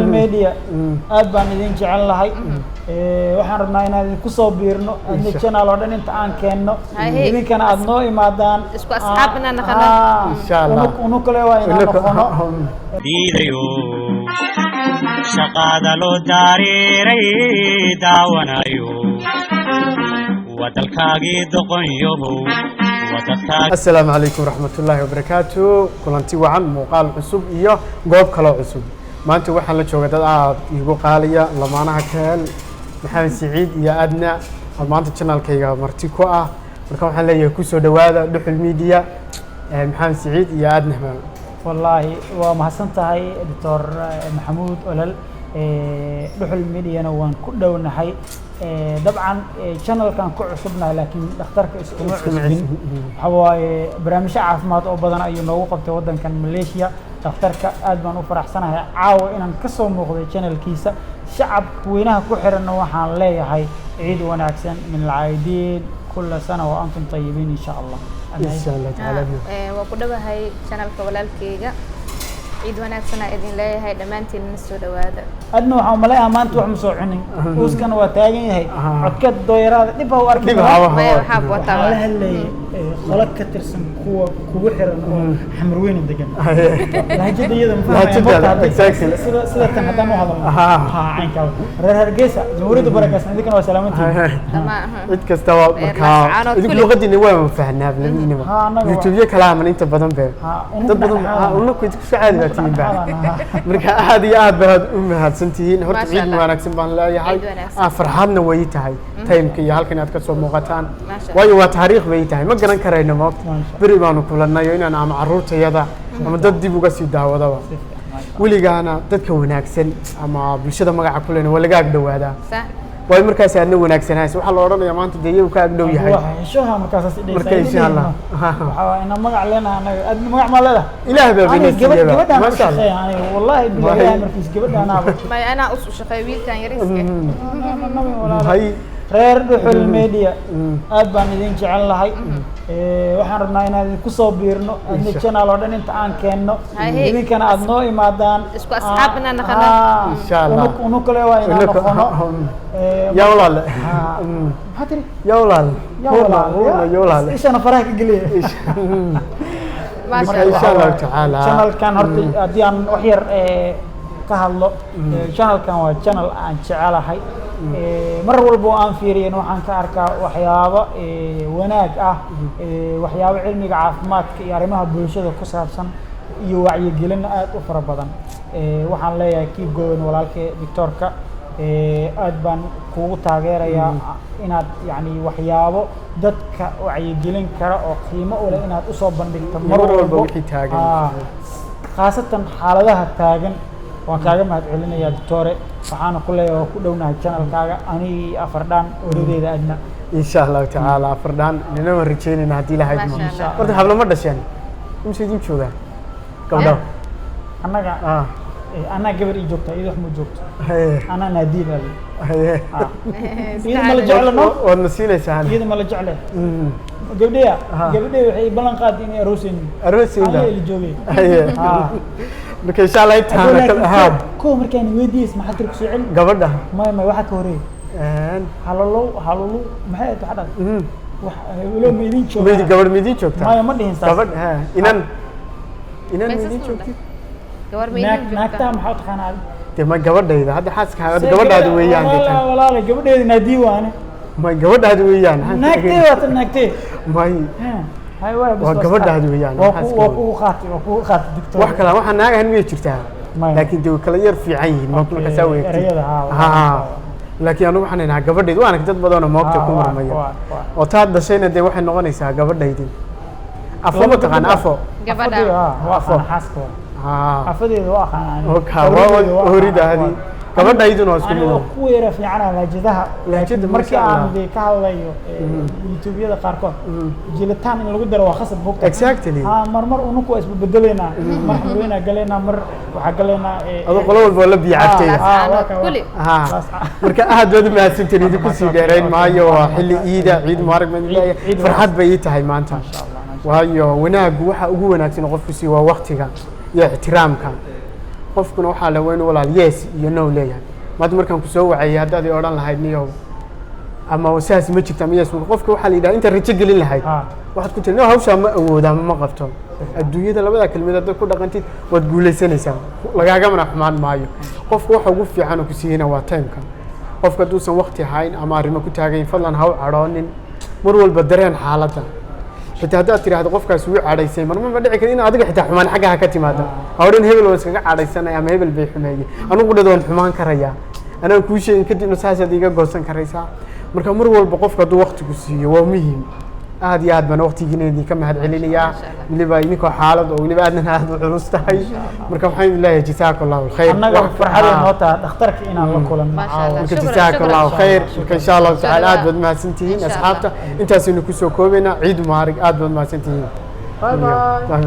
Dhuxul Media, aad baan idin jecel lahay. Waxaan rabnaa inaan idinku soo biirno adna channel oo dhan inta aan keenno, idinkana aad noo imaadaan. Isku asxaab inaan naqano. Insha Allah. Unu kale waa inaan noqono. Diidayo shaqaada loo daariiray daawanayo, waa dalkaagii doqonyahow, waa dadkaagi. Asalaamu calaykum waraxmatullaahi wabarakaatu. Kulanti wacan, muuqaal cusub iyo goob kaloo cusub. Maanta waxaan la jooga dad aada iigu qaaliya, lamaanaha kahel, Maxamed Siciid iyo Adna, oo maanta channelkayga marti ku ah. Marka waxaan leeyahay, kusoo dhowaada Dhuxul Media, Maxamed Siciid iyo Adna. Wallaahi waa mahadsan tahay, Doctor Maxamuud Olol. Dhuxul Mediana waan ku dhownahay. Dabcan channelkan ku cusubnahay, laakiin dhakhtarka iskuma Iskuma cusbin. cusbin. Waxa waaye, barnaamijyo caafimaad oo badan ayuu noogu qabtay waddankan Malaysia. Dhakhtarka aad baan u faraxsanahay caawa inaan ka soo muuqday channelkiisa. Shacabka weynaha ku xiranna waxaan leeyahay ciid wanaagsan, min alcaa'idiin, kula sana wa antum tayibiin, insha Allah. Insha Allah tacaala. Waa ku dhowahay channelka walaalkeyga. Ciid wanaagsanaa idin leeyahay dhammaantiin, soo dhawaada. Adna waxaan umaleeyaha maanta wax ma soo cunin, uuskana waa taagan yahay. Codkeed dooyaraada dhib ha u arki. Dhib doonaa. Maya, waxaa wataa. Waxaan la hadlayay qolo ka tirsan kuwa kugu xiran oo Xamarweyne degan. Lahjada iyada ma fahmaya. Lahjada, moogta haddii sida tan haddaan u hadalno. Ha, caynkaa reer Hargeysa, Jamhuuriyadda barakeysan, idinkana waa salaamantihiin. Dhammaan. Cid kastaba Reer markaa Laascaanood idinku kulli. Luqadiina waa fahnaa labadiinaba. Ha, annaga YouTubeyo kala aman inta badan be Ha, unuku dad badan. dhexdhexaadana. Ha, unuku idinku soo caadi baa tihiin ba. Dhexdhexaadana. Marka aad iyo aad baad u mahadsan tihiin horta. Maasha Ciid Allah. wanaagsan baan leeyahay. Ciid wanaagsan. Farxadna way tahay timeka iyo halkan aad ka soo muuqataan. Maasha Allah. Waayo waa taariikh bay tahay, ma garan karayno moogta. Maasha. Beri baanu kulannay oo inaan ama carruurtayada ama dad dib uga sii daawadaba. Si fiican, maasha. Weligaana dadka wanaagsan ama bulshada magaca ku lehna waa laga ag dhowaadaa. Waayo markaas aadna wanaagsanaysa, waxaa la odhanayaa maanta dee iyagu ka agdhow yahay. Waa xishoha markaasaas idhaysa. Marka insha Allah. Waxaa waa inaan magac leenahay anaga. Aad magac maa leedahay? Ilaah baa Aniga binasiiyaba. gabadhaan u Maasha Allah. shaqeeya aniga, wallahi billahi. Ilaahay markiis gabadhaanaaba. Maya, anaa us u shaqeeya wiilkan yariiska. Hay. Reer Dhuxul Media, aad baan idin jecel lahay. Waxaan rabnaa inaan idinku soo biirno adna channel oo dhan inta aan keenno, idinkana aad noo imaadaan. Isku asxaab inaan naqano. Insha Allah. Unu kale waa inaan noqono. Yaa walaale. Maxaa tiri? Yaa walaale. Yaa walaal. Huuna, yaa walaale. Ishana faraha ka geliya. Maasha Marka Allah. insha Allahu tacaala. Channelkan horta haddii aan wax yar ka hadlo, channelkan waa channel aan jecelahay. Mar walba oo aan fiiriyan waxaan ka arkaa waxyaabo wanaag ah, waxyaabo cilmiga caafimaadka iyo arrimaha bulshada ku saabsan iyo wacyigelin aad u fara badan. Waxaan leeyahay keep going, walaalkay doctorka. Aad baan kugu taageerayaa inaad yani waxyaabo dadka wacyigelin kara oo qiimo u leh inaad usoo bandhigto mar mar walba walbo. Wixii taagan. Khaasatan xaaladaha taagan waan kaaga mahad celinayaa, doctore. Waxaana ku leeyahay waa ku dhownahay channelkaaga, anigii Afardhaan oradeyda Adna. Insha Allahu tacaala, Afardhaan nina waan rajeynayna haddii Ilahay idmo. Maasha Allah. Horta hablo ma dhasheen? Imse idin joogaan gabdho? Annaga anaa gabar ii joogta, iyada wax ma joogto. Anaa naadiin ali. Iyada ma la jeclo no. Waadna siinaysaa. Iyada ma la jecle gabdheya. Gabdheya waxay ballan qaadi inay aroosaynin. Aroosayna. Aniga ila joogay. Marka insha Allah intaana kal Kow markaan weydiiyey, maxaa tiri? Kusoo celi. Gabadha. Maya, waxaa ka horeeyay halalow halulu maxay ahayd? Waxa dhahday wax walo ma idin joogaa? Midi gabadh ma idin joogtaa? Maya, ma dhihin saas. Gabadh ha, inan inan ma Maysa idin suuda. joogtid? Gabar ma Naag idin naagtaa joogtaa? Maxaa u taqaanaa adi? Dee ma gabadhayda hadda xaaska gabadhaada weeyaan dee tan. Walaala, gabadheeda naadii waane. Ma gabadhaada weeyaan. Naagtee waa tan, naagtee. May. Hay waay bas. Waa gabadhaada weeyaan, waa xaaska ku waa weeyaan. kugu qaatay, waa kugu qaatay, doctor. Wax kale waxaa naagahan miyay jirtaa? Maya. Laakiin dee way kala yar fiican yihiin ma markaasaa weegtid. Erayada, haa, ha, laakiin anigu waxaan idhahaa gabadhayd waan arag dad badanoo moogta ku murmaya oo taad dhashayna dee waxay noqonaysaa gabadhaydin. Afo ma taqaan afo? Gabadha. Waa aqaan xaaska waa. Afadeeda waa aqaan aniga. Oka, waa horidaadii, gabadhayduna waa isku aniga mid. Waa ku yara fiicana lahjadaha. Lahjada, markii masha aan Allah. dee ka hadlayo YouTubeyada qaarkood, jilitaan in lagu daro waa khasab bogta. Ha, mar mar unuku waa isbedbedeleynaa, mar xamweynaa galeynaa, mar waxaa galeynaa Adoo qolo walba waa la biyo cabtay. Laascaanood, kulli. Marka aad baad u mahadsantiin, idinku sii dheerayn maayo. Waa xilli iida, ciid mubaarak baan idin leeyahay. Ciid. Farxad bay ii tahay maanta. Masha Allah, masha. Waayo wanaagu waxa ugu wanaagsan oo qofku siiyo waa waktiga iyo ixtiraamka. Qofkuna waxaa la weyn, walaal, yes iyo no leeyahay. Maanta markaan kusoo wacayay, haddaad i odhan lahayd niyow ama sidaas ma jirto ama yes, qofka waxaa la yidhaha inta rajo gelin lahayd, waxaad ku tiri, "No, hawshaa ma awooda ama ma qabto." Adduunyada labada kelmadood haddaad ku dhaqantid, waad guulaysanaysaa, lagaagamana xumaan maayo. Qofka waxa ugu fiican oo ku siiyeyna waa timeka. Qofka hadduusan waqti hayn ama arrimo ku taagayn, fadlan ha u cadhoonin. Mar walba dareen xaaladda. Xitaa haddaad tidhaahdo qofkaas wuu cadhaysay, marma ma dhici kara in adiga xitaa xumaan xaggaha ka timaado. Ha odhan hebel waan iskaga cadhaysanaya ama hebel bay xumeeyey. Anugu dhad waan xumaan karayaa, anaan kuu sheegin, kadibna saasaad iiga goosan karaysaa. Marka mar walba qofka hadduu waqti ku siiyo waa muhiim. Aad iyo aad baan waqtigiina idinka mahad celinayaa. Masha Allah. Weliba idinkoo xaalad oo weliba aadna aad u culus tahay. Marka waxaan idin leeyahay jazaaka Allahu alkhayr. Annaga farxaday noo tahay dhakhtarka inaan la kulanno Masha caawa. Allah. Marka Shukran, jazaaka shukran. Allahu khayr. Marka insha Allahu tacaala aad Shukran. baad mahadsantihiin Insha asxaabta. Intaasaynu kusoo koobaynaa. Ciid mubaarak, aad baad mahadsantihiin. Bye bye. Bye.